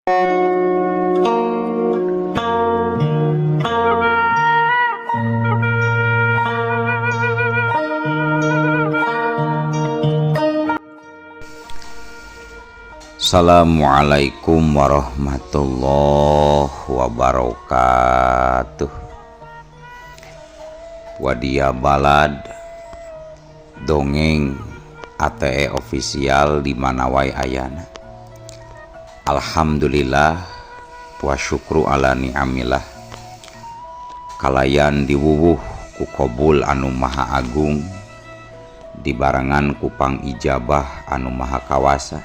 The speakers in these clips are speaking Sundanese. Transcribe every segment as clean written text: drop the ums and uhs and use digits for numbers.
Assalamualaikum warahmatullahi wabarakatuh. Wadia Balad Dongeng ATE official di mana wae ayana. Alhamdulillah wa syukru ala ni'amillah. Kalayan diwuwuh ku qabul anu maha agung, dibarengan ku pangijabah anu maha kawasa,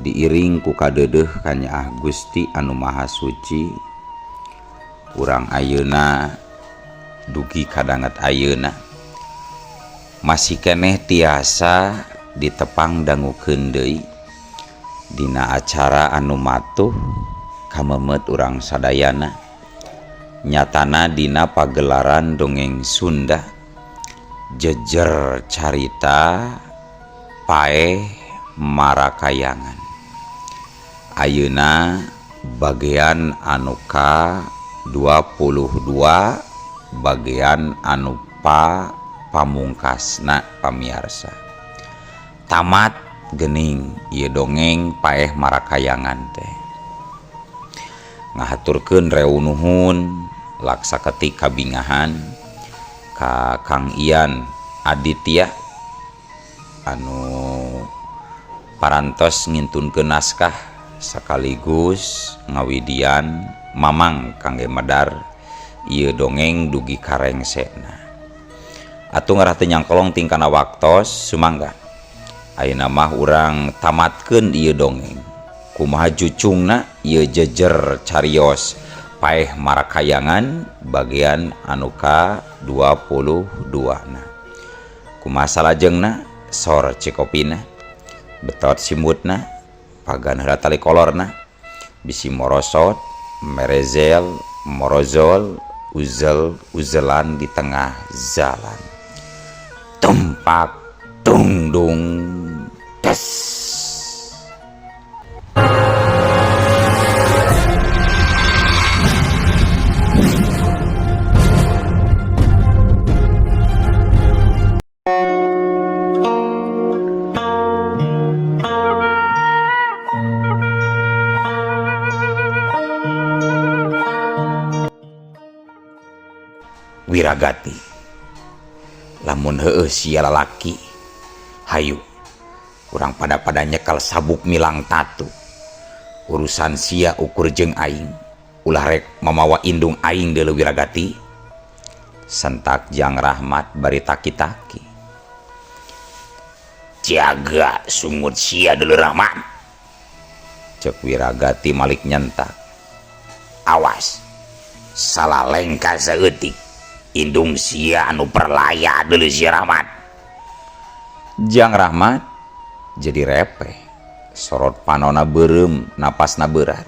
diiring ku kadeudeuh kanyaah Gusti anu maha suci. Urang ayeuna dugi kadanget ayeuna masih keneh tiasa ditepang dangukeun deui dina acara anu matuh kamemet urang sadayana, nyatana dina pagelaran dongeng Sunda jejer carita paeh Marakayangan. Ayeuna bagian anu ka 22, bagian anu pa pamungkasna pamiarsa. Tamat gening ieu dongeng paeh Marakayangan teh. Ngahaturkeun rewu nuhun laksa ketik kabingahan ka Kang Ian Aditya anu parantos ngintunkeun naskah sekaligus ngawidian mamang kangge medar ieu dongeng dugi karengsena. Atuh ngarah teu nyangkolong tingkana waktos sumangga. Ayeuna mah urang tamatkeun ieu dongeng. Kumaha jucungna ieu jejer carios paeh Marakayangan bagian anu ka 22 na. Kumaha salajengna sor cikopina, betot simbutna, pagan heula tali kolorna, bisi morosot, merezel, morozol, uzel, uzelan di tengah jalan. Tumpak, tungdung, des. Wiragati lamun heueuh sia lalaki, hayu urang pada-pada nyekal sabuk milang tatu. Urusan sia ukur jeung aing, ulah rek mamawa indung aing deuleu Wiragati. Sentak Jang Rahmat bari taki-taki. Jaga sungut sia deuleu Rahmat, cek Wiragati malik nyentak. Awas salah lengkah saeutik, indung sia anu perlaya deuleu si Rahmat. Jang Rahmat jadi repeh, sorot panona beureum, napasna berat.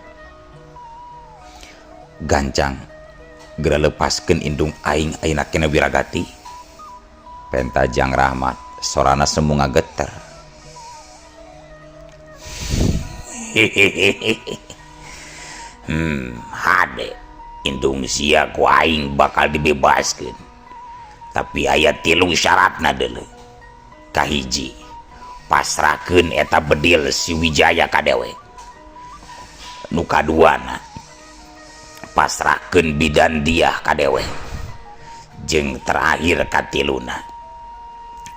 Gancang geura lepaskeun indung aing ayeuna kena Wiragati, penta Jang Rahmat, sorana semu ngageter. Hade indung sia ku aing bakal dibebaskeun, tapi aya tilu syaratna deuleu. Kahiji, pasrahkeun eta bedil si Wijaya ka dewek. Nu kaduana, pasrahkeun bidan diah ka dewek. Jeung terakhir katiluna,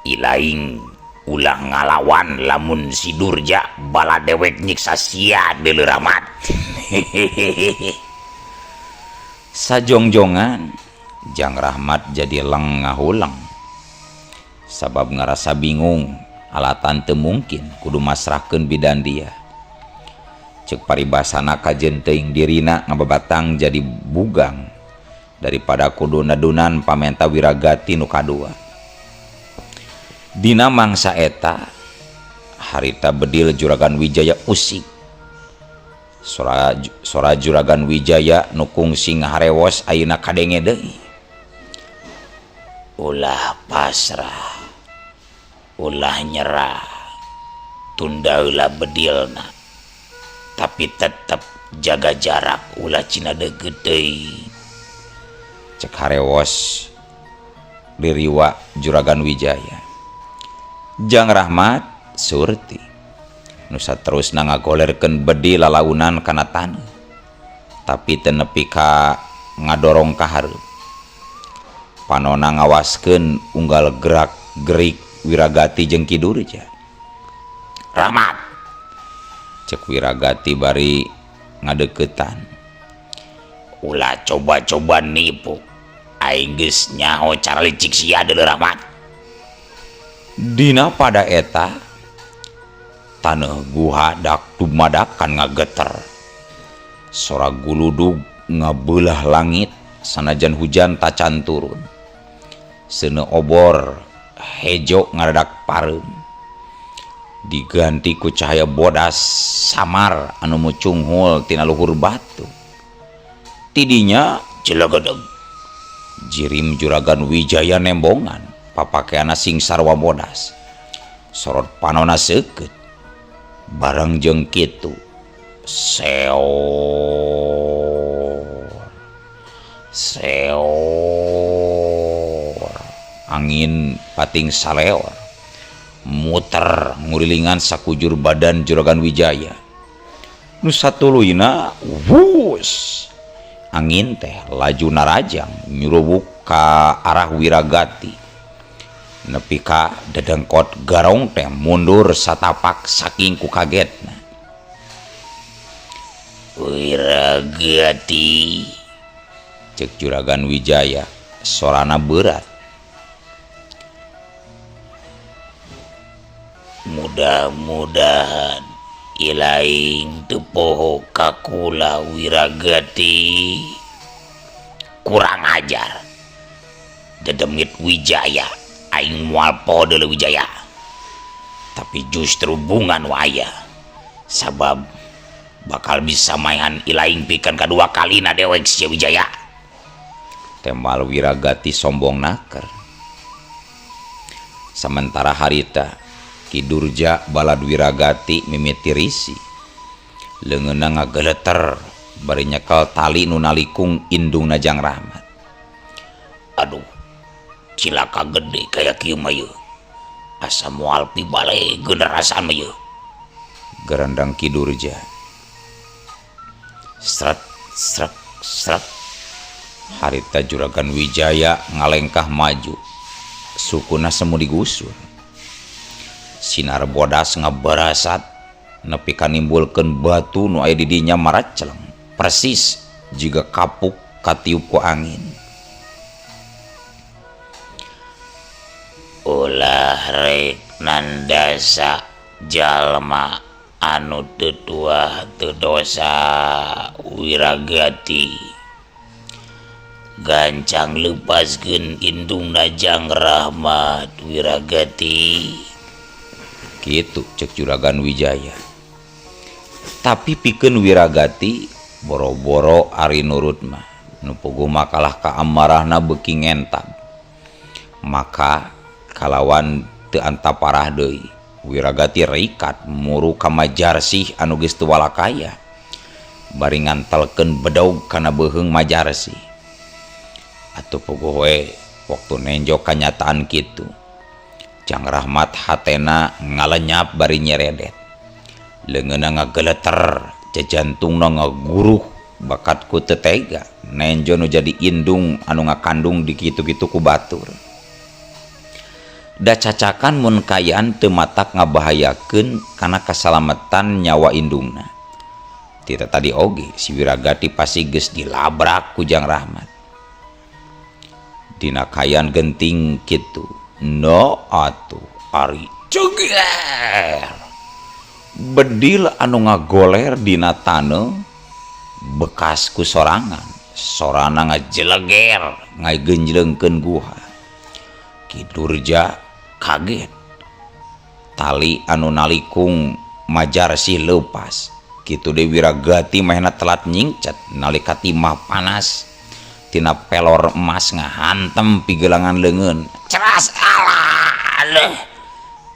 ilaing ulah ngalawan lamun si Durja bala dewek nyiksa sia deuleu Rahmat. Sajongjongan Jang Rahmat jadi leng ngahuleng, sabab ngarasa bingung alatan teu mungkin kudu masrahkeun bidan dia. Ceuk paribasana kajeun teuing dirina ngababatang jadi bugang daripada kudu nedunan pamenta Wiragati nu kadua. Dina mangsa eta harita bedil Juragan Wijaya usik. Sora Juragan Wijaya nu kungsi ngaharewos ayeuna kadenge deui. Ulah pasrah, ulah nyerah, tunda heula bedilna. Tapi tetep jaga jarak ulah cina deukeut teuing. Cek harewos diriwa Juragan Wijaya. Jang Rahmat surti nu saterusna ngagolerkeun bedi lalaunan kana taneuh. Tapi teu nepi ka ngadorong ka hareup. Panona ngawaskeun unggal gerak gerik Wiragati jeung Ki Durja. Rahmat, cek Wiragati bari ngadeuketan. Ulah coba-coba nipu. Aing geus nyaho cara licik sia deuleu Rahmat. Dina pada eta taneuh guha dak dumadakan ngageter. Sora guludug ngabeulah langit sanajan hujan tacan turun. Seuneu obor hejo ngaradak pareum. Diganti ku cahaya bodas samar anu mucunghul tina luhur batu. Tidinya jelegedeg. Jirim Juragan Wijaya nembongan papakeanna sing sarwa bodas. Sorot panona seukeut. Bareng jeung kitu seor seor angin pating saleor muter ngurilingan sakujur badan Juragan Wijaya. Nu satuluyna wus angin teh laju narajang nyurubuk ka arah Wiragati. Nepi ka dedengkot garong teh mundur satapak saking ku kagetna. Wiragati, cek Juragan Wijaya sorana berat. Mudah-mudahan ilaing teu poho ka kula Wiragati. Kurang ajar dedemit Wijaya, aing moal poho deuleu Wijaya. Tapi justru bunga nu aya sabab bakal bisa maehan ilaing pikeun kadua kalina dewek sia Wijaya. Tembal Wiragati sombong naker. Sementara harita Ki Durja balad Wiragati mimiti risi. Leungeunna ngageleter bari nyekel tali nu nalikung indungna Jang Rahmat. Aduh, cilaka gede kaya kieu mah yeuh. Asa moal pibalegeun rasaan mah yeuh. Gerendang Ki Durja. Sret srek srek. Harita Juragan Wijaya ngalengkah maju. Sukuna semu digusur. Sinar bodas ngabarasat nepi ka nimbulkeun batu nu aya di dinya maraceleng persis jiga kapuk katiup ku angin. Ulah rek nandasa jalma anu teu tuah teu dosa Wiragati. Gancang lepaskeun indungna Jang Rahmat Wiragati. Kitu cek Juragan Wijaya. Tapi pikeun Wiragati boro-boro ari nurut mah nu puguh makalah ka amarahna beuki ngentab. Maka kalawan teu antaparah deui Wiragati rikat muru ka Majarsih anu geus teu walakaya bari ngantelkeun bedog kana beuheung Majarsih. Atuh puguh we waktu nenjo kanyataan kitu Jang Rahmat hatena ngalenyap bari nyeredet. Leungeunna ngageleter, jajantungna ngaguruh bakat ku teu tega nenjo nu jadi indung anu ngakandung dikitu-kitu ku batur. Da cacakan mun kayaan teu matak ngabahayakeun kana kasalamatan nyawa indungna. Tita tadi oge si Wiragati pasti geus dilabrak ku Jang Rahmat. Dina kayan genting kitu no atuh ari ceger bedil anu ngagoler dina taneuh bekas ku sorangan sorana ngajeleger ngagenjlengkeun guha. Ki Durja kaget tali anu nalikung Majarsih leupas. Kitu deui Wiragati mahna telat nyingcet nalika timah panas tina pelor emas ngahantem pigelangan leungeun. Ceras alah.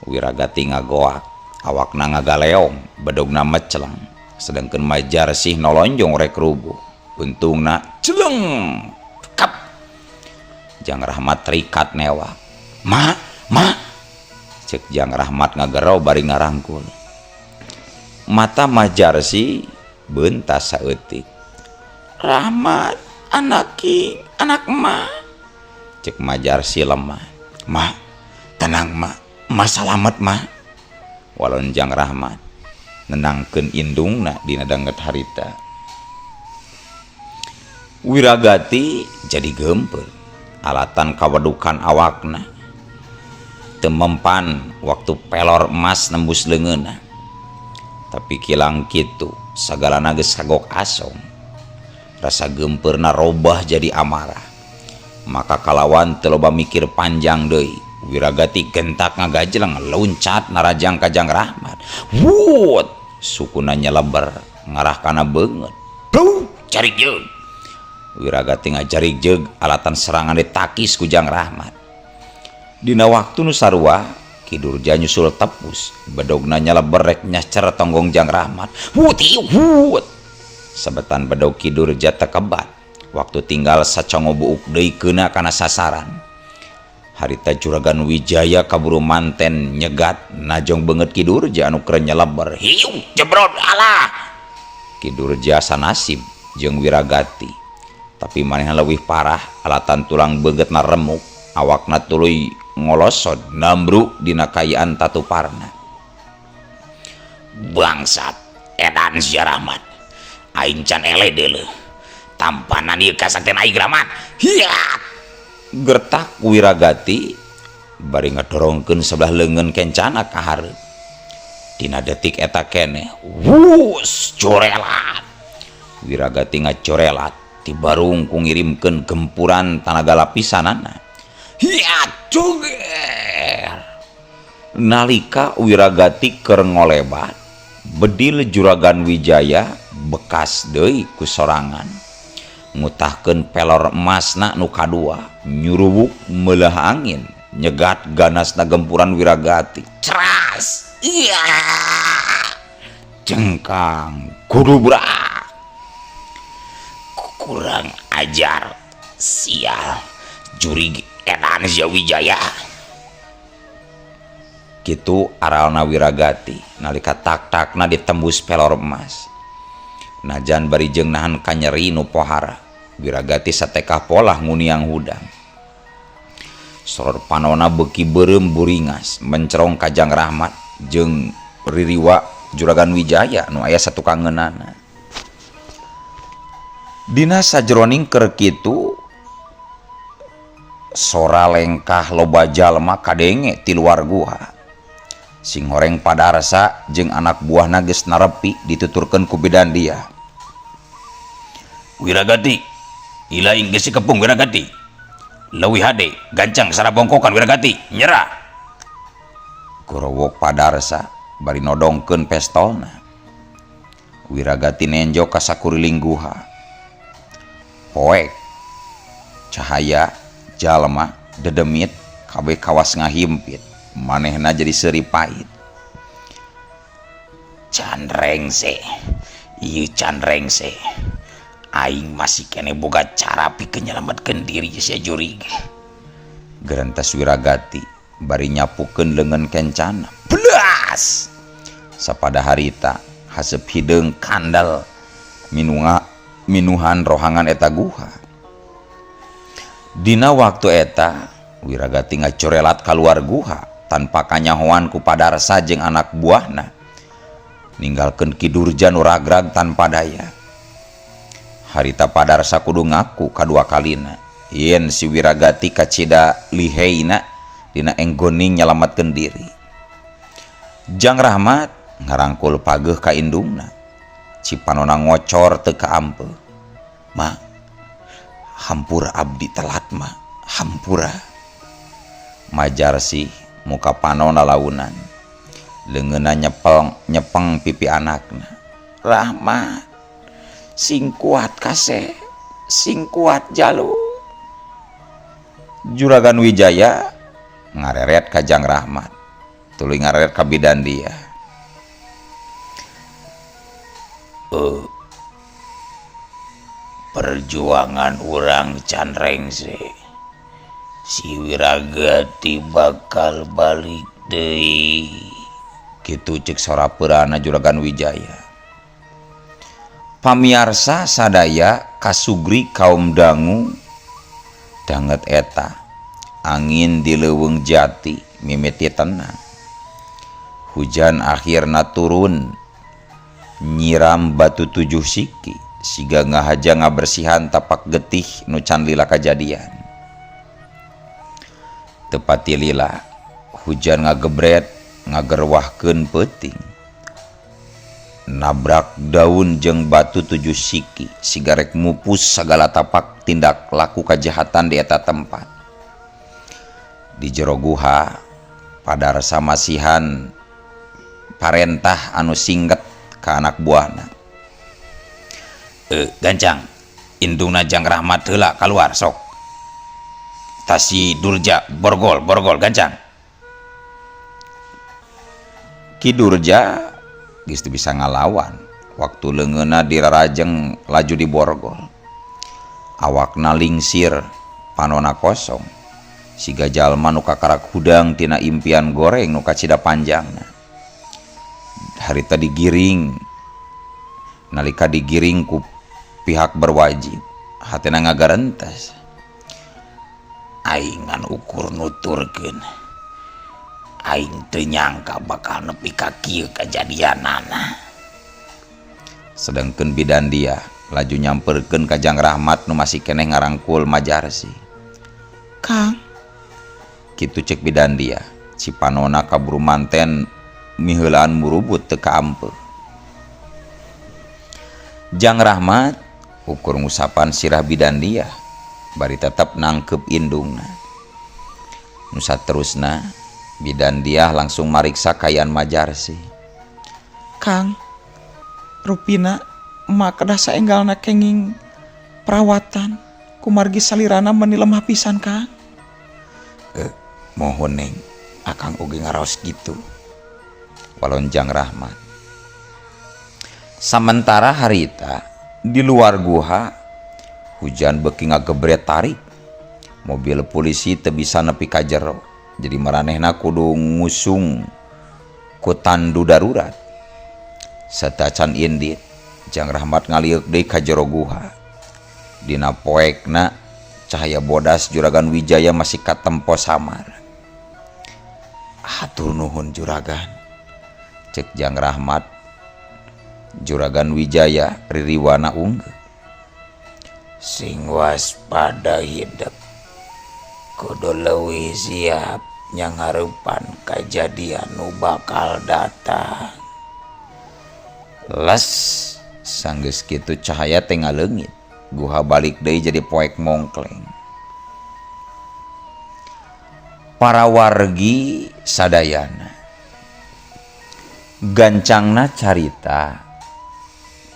Wiragati ngagoak, awakna ngagaleong, bedogna meceleng. Sedangkan Majarsih nolonjong rek rubuh. Untungna celeng kap. Jang Rahmat terikat newak. Ma, ma. Cek Jang Rahmat ngagero bari ngarangkul. Mata Majarsih bentas saeutik. Rahmat, anak king, anak ma. Cek Majarsih lemah. Ma, tenang ma, ma salamet ma. Walon Jang Rahmat nenangkeun indungna dina danget harita. Wiragati jadi gempeur alatan kawedukan awakna. Teu mempan waktu pelor emas nembus leungeunna. Tapi kilang kitu sagalana geus kagok asong. Rasa gempeurna robah jadi amarah. Maka kalawan teu loba mikir panjang deui. Wiragati gentak ngagajleng loncat narajang ka Jang Rahmat. Wut, sukuna nyeleber ngarah kana beungeut. Duh, jarik jeug. Wiragati ngajarik jeug alatan serangan ditakis ku Jang Rahmat. Dina waktu nu sarua Ki Durja nyusul tepus, bedogna nyeleber rek nyacer tonggong Jang Rahmat. Wut, wut. Sabetan bedog Ki Durja tekebat. Waktu tinggal sacongo buuk deui keuna kana sasaran. Harita Juragan Wijaya kaburu manten nyegat najong beungeut Ki Durja anu keur nyeleber. Hiu, jebrot alah. Ki Durja sanasib jeung Wiragati. Tapi manehna leuwih parah, alatan tulang beungeutna remuk, awakna tuluy ngolosod nambru dina kayaan tatuparna. Bangsat, edan sia Rahmat. Aing can eleh deuleuh. Tampanan ieu kasaktian aing Rahmat. Hiat. Gertak Wiragati bari ngadorongkeun sebelah leungeun kencana ka hareup. Dina detik eta keneh, wus corelat. Wiragati ngacorelat tibarung ku ngirimkeun gempuran tanaga lapisanana. Hiat cuger. Nalika Wiragati keur ngolebat, bedil Juragan Wijaya bekas deui ku sorangan. Ngutahkeun pelor emasna nu kadua, nyuruwuk meulah angin, nyegat ganasna gempuran Wiragati. Ceras. Iya. Cengkang gudubrak. Kurang ajar. Sial. Jurig edan sia Wijaya. Kitu aralna Wiragati nalika tak-takna ditembus pelor emas. Najan bari jeung nahan kanyeri nu pohara, Wiragati satekah polah nguniang hudang. Soror panona beuki beureum buringas mencerong ka Jang Rahmat jeung ririwa Juragan Wijaya nu aya satukangeunana. Dina sajroning keur kitu sora lengkah loba jalma kadenge ti luar guha. Singhoreng Padarsa jeung anak buahna geus narepi dituturkeun ku bidan dia. Wiragati, ilaing geus kepung Wiragati. Leuwih hade gancang sarabongkokan Wiragati, nyerah. Gorowok Padarsa bari nodongkeun pestolna. Wiragati nenjo ka sakuriling guha. Poek cahaya jalma dedemit kabeh kawas ngahimpit, manehna jadi seuri pahit. Can rengse, ieu can rengse. Aing masih kene boga cara pikeun nyelametkeun diri sia jurig. Gerentes Wiragati bari nyapukeun leungeun kencana. Blas! Sapada harita haseup hideung kandel minunga minuhan rohangan eta guha. Dina waktu eta Wiragati ngacorelat kaluar guha tanpa kanyahoan ku Padarsa jeung anak buahna. Ninggalkeun Ki Durja nu ragrag tanpa daya. Harita Padarsa kudu ngaku kadua kalina yen si Wiragati kacida liheina dina enggoning nyalametkeun diri. Jang Rahmat ngarangkul pageuh ka indungna. Cipanona ngocor teu kaampeuh. Ma, hampura abdi telat ma, hampura. Majarsih muka panona launan. Leungeunna nyepeng pipi anakna. Rahmat, sing kuat kase, sing kuat jalu. Juragan Wijaya ngareret ka Jang Rahmat, tuluy ngareret ka bidan dia. Perjuangan urang can rengse. Si Wiragati bakal balik deui. Kitu cek sora peurana Juragan Wijaya. Pamiarsa sadaya kasugri kaum dangu danget eta angin di leuweung jati mimiti tenang. Hujan akhirna turun nyiram batu tujuh siki siga ngahaja ngabersihan tapak getih nu can lila kajadian. Tepati lila hujan ngagebret ngagerwahkeun peuting. Nabrak daun jeung batu tujuh siki siga rek mupus sagala tapak tindak laku kajahatan di eta tempat. Di jero guha padarsa masihan parentah anu singget ka anak buahna. Gancang indungna Jang Rahmat heula kaluar sok. Tasi Durja borgol borgol gancang. Ki Durja geus teu bisa ngalawan waktu leungeunna dirarajeng laju diborgol. Awakna lingsir, panona kosong. Siga jalma nu kakarak hudang tina impian goreng nu kacida panjangna. Harita digiring, nalika digiring ku pihak berwajib, hatena ngagarentes. Aing ngan ukur nuturkeun. Aing teu nyangka bakal nepi ka kieu kajadianana. Sedengkeun bidan dia laju nyamperkeun ka Jang Rahmat nu masih keneh ngarangkul Majarsi. Kang, kitu cek bidan dia, cipanona kaburu manten miheulaan murubut teu kaampeuh. Jang Rahmat ukur ngusapan sirah bidan dia bari tetep nangkep indungna. Nu saterusna bidan dia langsung mariksa kayan Majarsi. Kang, rupina emak kedah saenggalna kenging perawatan kumargi salirana meni lemah pisan, Kang. Mohon neng, akang oge ngaraos gitu. Walon Jang Rahmat. Sementara harita di luar guha hujan beuki ngagebret tarik. Mobil polisi teu bisa nepi ka jero. Jadi maranehna kudu ngusung ku tandu darurat. Satacan indit Jang Rahmat ngalieuk deui ka jero guha. Dina poekna cahaya bodas Juragan Wijaya masih katempo samar. Hatur nuhun Juragan, cek Jang Rahmat. Juragan Wijaya ririwana unggeuh. Sing waspada hidep, kudu leuwih siap nyanghareupan kajadian nu bakal datang. Les sanggeus kitu cahaya teh ngaleungit. Guha balik deui jadi poek mongkleng. Para wargi sadayana gancangna carita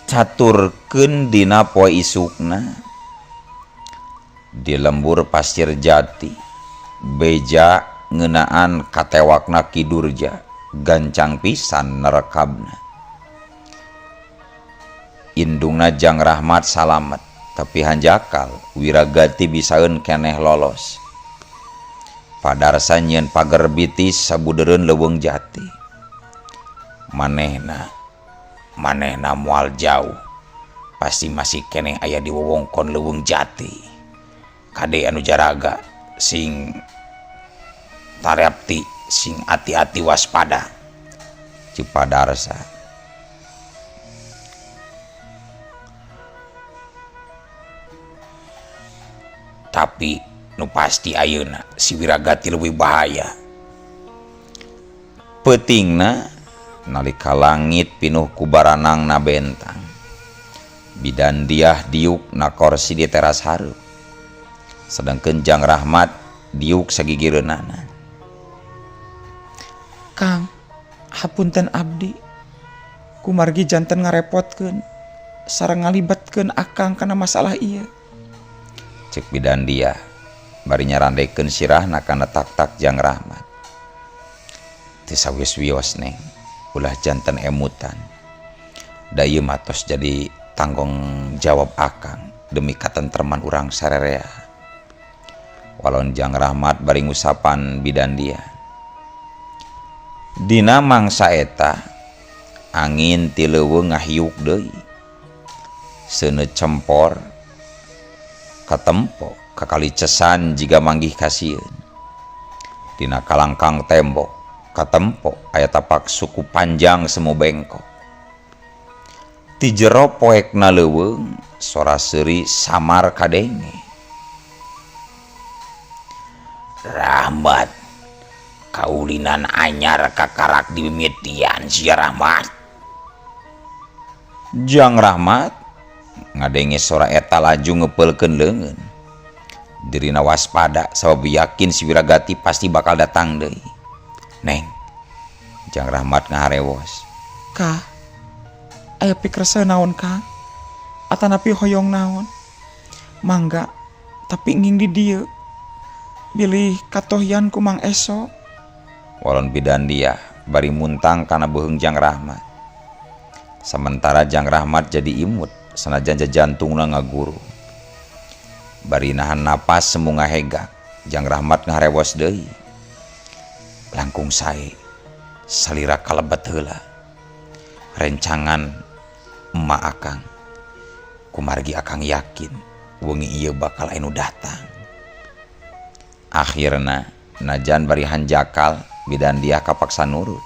caturkeun dina poe isukna di lembur Pasir Jati beja ngeunaan katewakna Ki Durja gancang pisan nerekabna. Indungna Jang Rahmat salamet tapi hanjakal Wiragati bisaeun keneh lolos. Padarsa nyieun pager bitis sabudereun leuweung jati. Manehna manehna moal jauh pasti masih keneh aya di wewengkon leuweung jati. Kade anu jaraga sing tarepti sing ati-ati waspada. Cik Padarsa. Tapi nu pasti ayeuna si Wiragati leuwih bahaya. Peutingna nalika langit pinuh ku baranangna bentang. Bidan Diah diuk na korsi di teras hareup. Sedangkeun Jang Rahmat diuk sagigireunana. Kang, hapunten abdi. Kumargi janten ngarepotkeun sareng ngalibatkeun akang kana masalah ieu. Cek bidan Diah bari nyarandekeun sirahna kana tak-tak Jang Rahmat. Teu sawis-wios neng, ulah janten emutan. Da ieu mah tos jadi tanggung jawab akang demi katentreman urang sarerea. Walon Jang Rahmat bari ngusapan bidan dia. Dina mangsa eta angin ti leuweung ngahiuk deui. Seuneu cempor katempo kakalicesan jiga manggih kasieun. Dina kalangkang tembok katempo aya tapak suku panjang semu bengkok. Ti jero poekna leuweung sora seuri samar kadenge. Rahmat kaulinan anyar kakarak dimimitian sia Rahmat. Jang Rahmat ngadenge sora eta laju ngepeulkeun leungeun. Dirina waspada sabab yakin si Wiragati pasti bakal datang deui. Neng, Jang Rahmat ngaharewos. Ka, aya pikersa naon Kang? Atanapi hoyong naon? Mangga, tapi nging di dieu. Bilih katohyan ku Mang Eso. Walon bidan dia bari muntang kana beuheung Jang Rahmat. Sementara Jang Rahmat jadi imut sanajan jantungna ngaguru. Bari nahan napas semu ngahegak, Jang Rahmat ngaharewos deui. Langkung sae salira kalebet heula. Rencangan emak akang. Kumargi akang yakin wengi ieu bakal anu datang. Akhirna najan bari hanjakal bidan dia kapaksa nurut.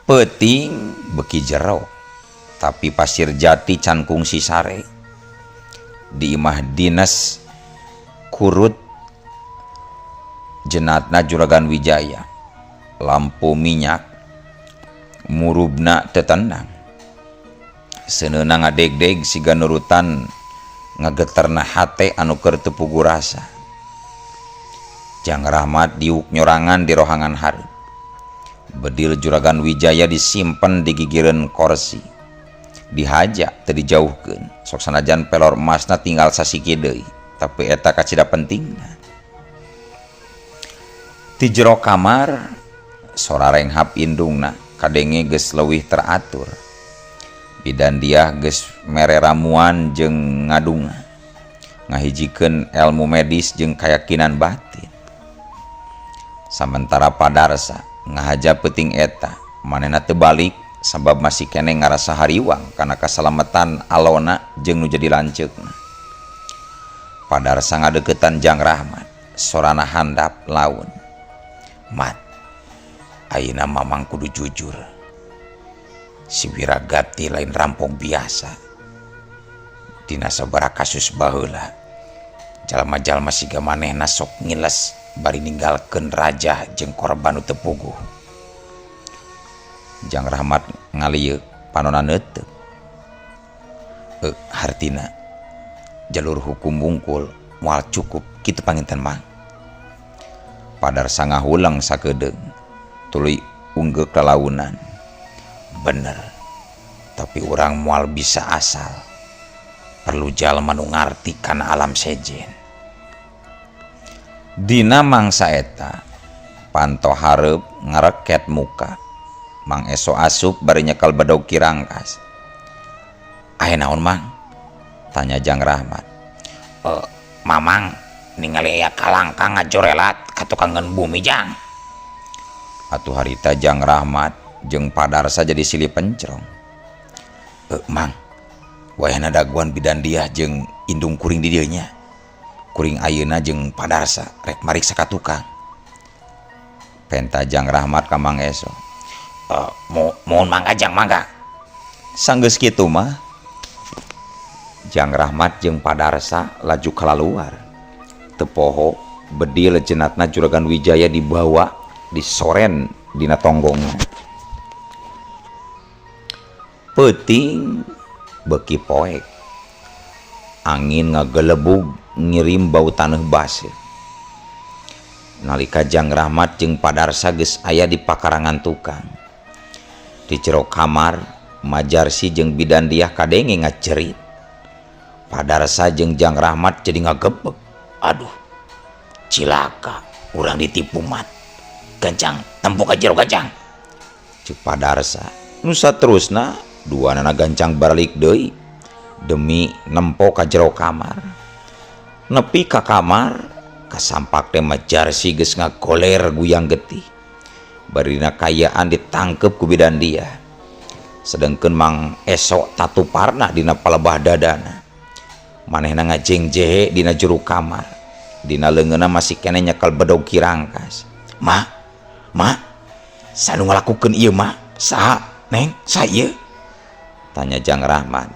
Peuting beki jero, tapi pasir jati can kungsi sare. Di imah dinas kurut jenatna Juragan Wijaya, lampu minyak murubna teu tenang. Seuneuna ngadegdeg siga nurutan ngageterna hate anu keur teu puguh rasa. Jang Rahmat diuk nyorangan di rohangan hareup. Bedil Juragan Wijaya disimpen di gigireun korsi. Dihaja teu dijauhkeun. Sok sanajan pelor emasna tinggal sasiki deui, tapi eta kacida pentingna. Ti jero kamar sora renghap indungna kadenge geus leuwih teratur. Bidan diah geus mere ramuan jeung ngadunga, ngahijikeun elmu medis jeung kayakinan batin. Samentara Padarsa ngahaja peuting eta, manehna teu balik sabab masih keneh ngarasa hariwang kana kasalametan alona jeung nu jadi lanceukna. Padarsa ngadeukeutan Jang Rahmat, sorana handap laun. Mat, ayeuna mamang kudu jujur. Si Wiragati lain rampok biasa. Dina sabaraha kasus baheula, jalma-jalma siga manehna sok ngiles bari ninggalkeun raja jeung korban nu teu puguh. Jang Rahmat ngalieuk panona neuteuk. Hartina jalur hukum wungkul moal cukup kitu panginten Mang. Padarsa ngahuleng sakedeung tuluy unggeuk lalaunan. Bener, tapi urang moal bisa asal. Perlu jalma nu ngarti kana alam sejen. Dina mangsa eta panto hareup ngareket muka. Mang Eso asup bari nyekel bedog kirangkas. Aya naon Mang? Tanya Jang Rahmat. Mamang ningali aya kalangkang ngajorelat ka tukangeun bumi Jang. Atuh harita Jang Rahmat jeung Padarsa jadi silih pencrong. Mang, wayahna daguan bidan diah jeung indung kuring di dieu nya. Kuring ayeuna jeung Padarsa rek mariksa ka tukang. Penta Jang Rahmat ka Mang Eso. Mohon mangga Jang, mangga. Sanggeus kitu mah Jang Rahmat jeung Padarsa laju kalaluar. Teu poho bedil jenatna Juragan Wijaya dibawa disoren dina tonggongna. Peuting beuki poek. Angin ngagelebug ngirim bau taneuh baseuh. Nalika Jang Rahmat jeung Padarsa geus aya di pakarangan tukang. Di jero kamar Majarsi jeung bidan diah kadenge ngacerit. Padarsa jeung Jang Rahmat jadi ngagebeg. Aduh, cilaka, urang ditipu mat. Gancang, tempuk ka jero gancang. Ceuk Padarsa. Nu saterusna duanana gancang baralik deui demi nempo ka jero kamar. Nepi ka kamar kasampak teh mah Jarsi geus ngagoler guyang getih. Bari dina kayaan ditangkep ku bidan dia. Sedengkeun Mang Esok tatuparna dina palebah dadana. Manehna ngajengjehe dina juru kamar. Dina leungeunna masih keneh nyekel bedog kirangkas. Ma, ma, sanu ngalakukeun ieu ma? Saha, Neng? Saha ieu? Tanya Jang Rahmat.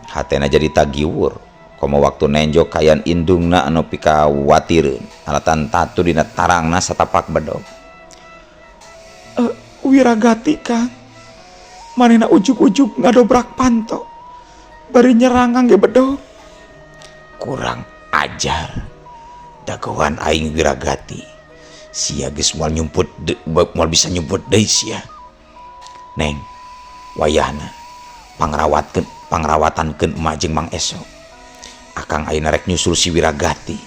Hatena jadi tagiwur. Komo waktu nenjo kayan indungna anu pikawatireun. Alatan tatu dina tarangna satapak bedog. Wiragati Kang. Manehna ujug-ujug ngadobrak panto. Bari nyerang ngangge bedog. Kurang ajar. Dagoan aing Wiragati. Sia geus moal nyumput moal bisa nyumput deui sia. Neng, wayahna pangrawatankeun emak jeung Mang Esok. Akang ayeuna rek nyusul si Wiragati.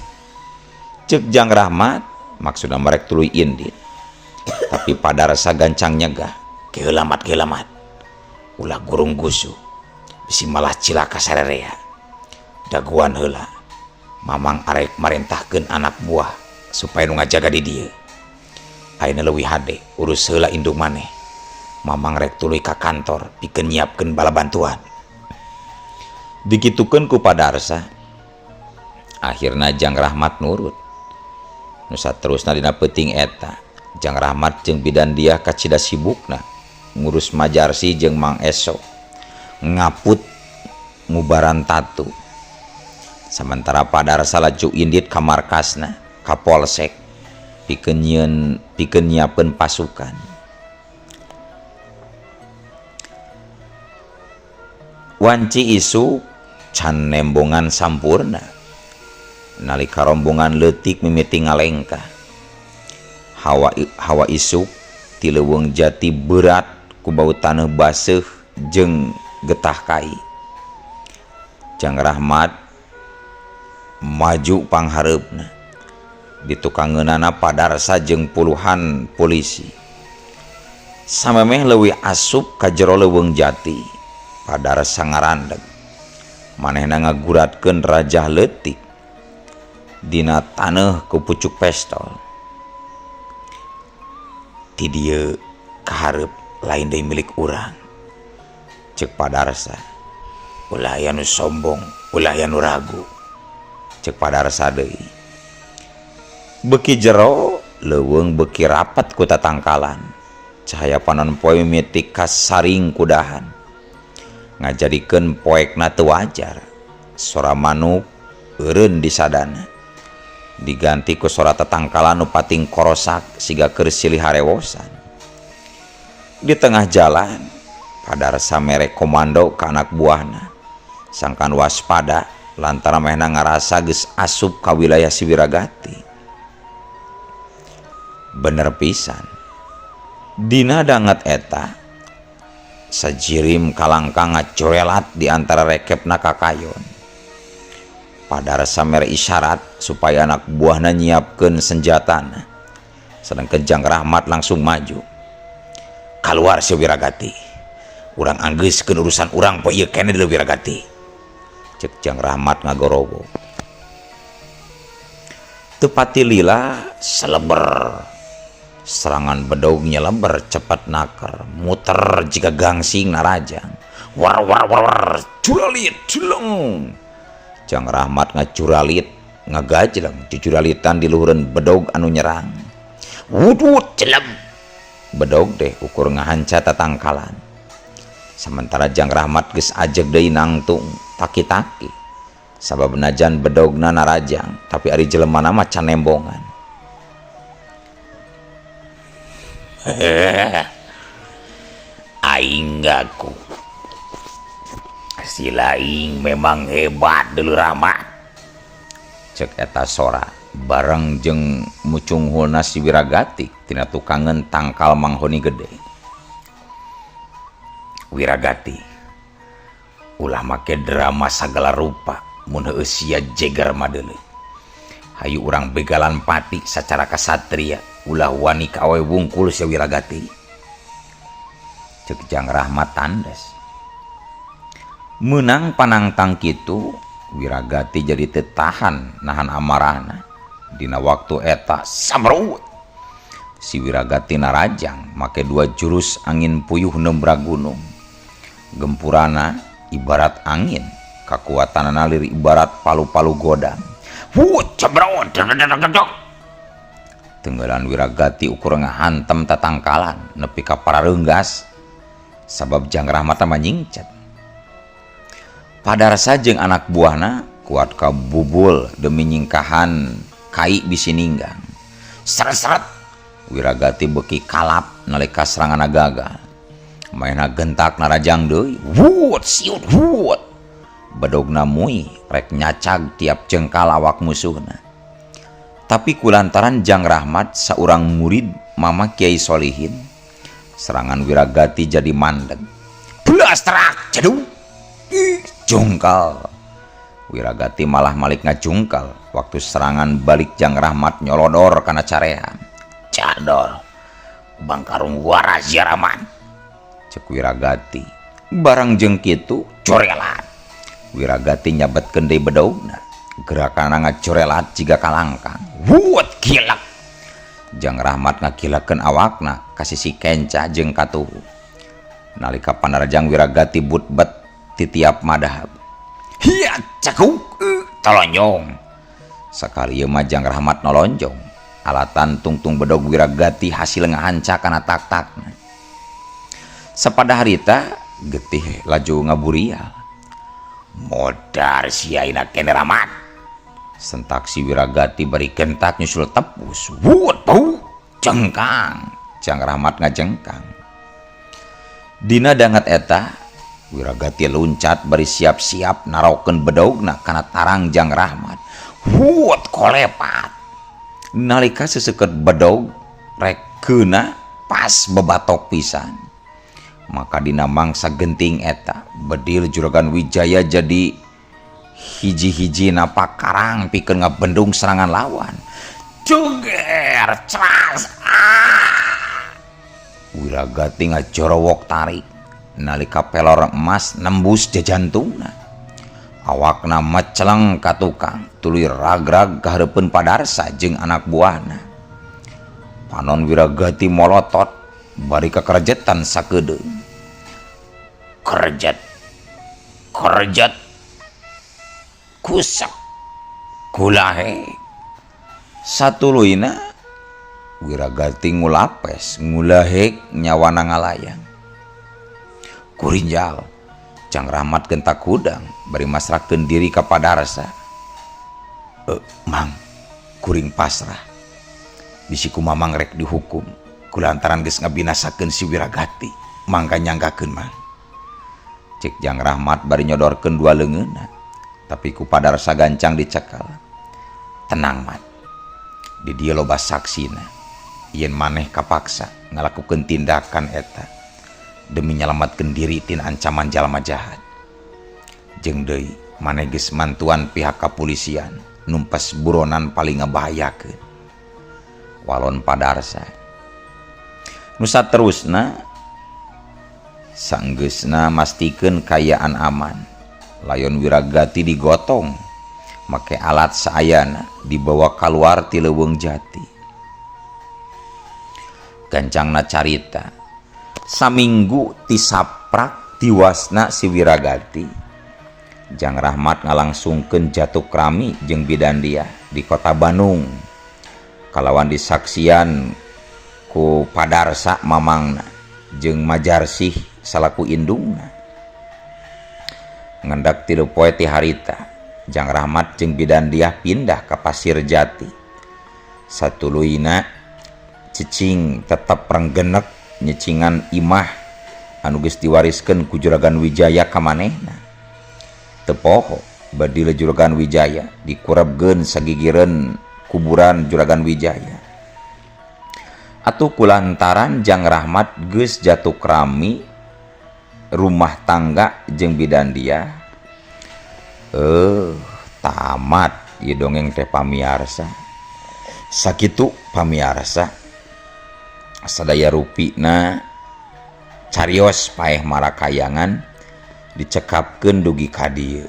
Ceuk Jang Rahmat maksudna merek tuluy indit. Tapi padarsa gancang nyegah. Keheula mat, keheula mat. Ulah gurung gusuh. Bisi malah cilaka sarerea. Dagoan heula. Mamang arek marentahkeun anak buah supaya nu ngajaga di dieu. Ayeuna leuwih hade urus heula indung maneh. Mamang rek tuluy ka kantor pikeun nyiapkeun bala bantuan. Dikitukeun ku padarsa. Akhirna Jang Rahmat nurut. Nu saterusna dina peuting eta, Jang Rahmat jeung bidan dia kacida sibukna ngurus Majarsi jeung Mang Esok ngaput ngubaran tatu. Sementara padarsa laju indit ka markasna ka polsek pikeun nyieun pikeun nyiapkeun pasukan. Wanci isuk can nembongan sampurna. Nalika rombongan leutik mimiti ngalengkah. Hawa isuk ti leuweung jati berat ku bau taneuh baseuh jeung getah kai. Jang Rahmat maju panghareupna. Ditukangeunana padarsa jeung puluhan polisi. Samemeh leuwih asup ka jero leuweung jati, padarsa ngarandeg. Manehna ngaguratkeun rajah leutik dina taneuh ku pucuk pestol. Ti dieu kahareup lain deui milik urang. Ceuk padarsa. Ulah aya nu sombong, ulah aya nu ragu. Ceuk padarsa deui. Beuki jero leuweung beuki rapat ku tatangkalan. Cahaya panon poe mimiti kasaring kudahan. Ngajadikeun poekna teu wajar. Sora manuk eureun disadana. Diganti ku sora tatangkalan nu pating korosak siga keur silih harewosan. Di tengah jalan, padarsa mere komando ka anak buahna. Sangkan waspada lantaran manehna ngarasa geus asup ka wilayah si Wiragati. Bener pisan. Dina danget eta, sajirim kalangkang ngacorelat di antara rekepna kakayon. Padarsa mere isyarat supaya anak buahna nyiapkeun senjatana. Sedangkan Jang Rahmat langsung maju. Kaluar si Wiragati. Urang anggeuskeun urusan urang poe ieu keneh deui Wiragati. Ceuk Jang Rahmat ngagorowo. Teu pati lila seleber. Serangan bedog nyeleber cepat naker, muter jika gangsing narajang. War war war war, curalit culeng. Jang Rahmat ngacuralit, ngagajleng cucuralitan di luhureun bedog anu nyerang. Wut wut celem. Bedog deh ukur ngahanca tatangkalan. Sementara Jang Rahmat geus ajeg deui nangtung taki-taki. Sabab najan bedogna narajang, tapi ari jelemana mah can nembongan. Aing ngaku si laing memang hebat dulu Rahmat. Cek eta sora bareng jeung mucunghulna si Wiragati tina tukangeun tangkal manghoni gede. Wiragati ulah make drama sagala rupa mun heueuh sia jeger madeuleu. Hayu urang begalan pati sacara kasatria ulah wani ka awe wungkul sia Wiragati. Cek Jang Rahmat tandes. Meunang panangtang kitu Wiragati jadi teu tahan nahan amarahna. Dina waktu eta samrut si Wiragati narajang make dua jurus angin puyuh nembrag gunung. Gempurana ibarat angin, kakuatanana lir ibarat palu-palu godam. Wut cebrot. Tenggelan Wiragati ukur ngahantem tatangkalan nepi ka pararenggas sabab Jang Rahmat mah nyingcet. Padarsa jeung anak buahna kuat kabubul demi nyingkahan kai bisi ninggang. Seret-seret Wiragati beuki kalap nalika seranganna gagal. Maena gentak narajang deui. Wut siut wut. Bedogna mui rek nyacag tiap jengkal awak musuhna. Tapi kulantaran Jang Rahmat saurang murid Mama Kiai Solihin, serangan Wiragati jadi mandeg. Blastrak jeduk. Jungkal. Wiragati malah malik ngajungkal waktu serangan balik Jang Rahmat nyolodor kana carean. Candol bangkarung waras jaraman. Cek Wiragati. Barang jeung kitu corelat. Wiragati nyabetkeun deui bedogna. Gerakanna ngacorelat jiga kalangkang. Wut gilak. Jang Rahmat ngagilakeun awakna ka sisi kenca jeung katuhu. Nalika panarjang Wiragati butbet ti tiap madahab. Hiya cakuk tolonjong. Sakali ieu mah Jang Rahmat nolonjong. Alatan tungtung bedog Wiragati hasil ngahanca kana tak-takna. Sapada harita getih laju ngaburial. Modar sia ina kene Rahmat. Sentak si Wiragati bari gentak nyusul tepus. Wut bau jengkang. Jang Rahmat ngajengkang. Dina dangat eta Wiragati luncat bari siap-siap narokeun bedogna kana tarang Jang Rahmat. Wut kolepat. Nalika seseukeut bedog rek keuna pas bebatok pisan. Maka dina mangsa genting eta bedil Juragan Wijaya jadi hiji-hiji napak karang pikeun ngabendung serangan lawan. Juger cras. Ah! Wiragati ngajorowok tarik. Nalika pelor emas nembus jajantungna. Awakna meceleng ka tukang, tuluy ragrag ka hareupeun Padarsa jeung anak buahna. Panon Wiragati molotot bari kakerjetan sakedeung. Kerjet. Kerjet. Kusak. Kulahe. Satuluyna Wiragati ngulapes, ngulahek nyawana ngalayang. Kurinjal Jang Rahmat gentak hudang bari masrahkeun diri ka Padarsa. Mang, kuring pasrah. Bisi ku Mamang rek dihukum kulantaran geus ngabinasakeun si Wiragati, mangga nyanggakeun Mang. Cek Jang Rahmat bari nyodorkeun dua leungeunna, tapi ku Padarsa gancang dicekal. Tenang Mat. Di dieu loba saksina. Yen maneh kapaksa ngalakukeun tindakan eta demi nyalamatkeun diri tina ancaman jalma jahat. Jeung deui maneh geus mantuan pihak kapolisian numpas buronan paling ngabahayakeun. Walon Padarsa. Nu saterusna sanggeusna mastikeun kayaan aman. Layon Wiragati digotong make alat saayana dibawa kaluar ti leuweung jati. Gancangna carita saminggu tisaprak tiwasna si Wiragati. Jang Rahmat ngalangsungkeun jatuh krami jeung bidan dia di kota Bandung. Kalawan disaksian ku Padarsa mamangna jeung Majarsih salaku indungna. Ngendak 3 poe ti harita, Jang Rahmat jeung bidan dia pindah ka Pasir Jati. Satuluyna cicing tetep renggenek nyecingan imah anu geus diwariskeun ku Juragan Wijaya ka manehna. Teu poho badil Juragan Wijaya dikurebkeun sagigireun kuburan Juragan Wijaya. Atuh kulantaran Jang Rahmat geus jatuh krami rumah tangga jeung bidan dia. Tamat ieu dongeng teh pamiarsa. Sakitu pamiarsa sadaya rupina Carios paeh marakayangan dicekapkeun dugi ka dieu.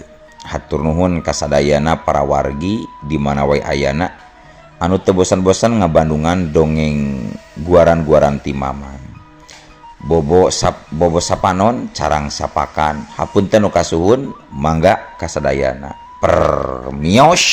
Hatur nuhun kasadayana para wargi di mana wae ayana anu teu bosan-bosan ngabandungan dongeng guaran-guaran ti Mamang. Bobo sap bobo sapanon carang sapakan, hapunten nu kasuhun, mangga kasadayana. Permios.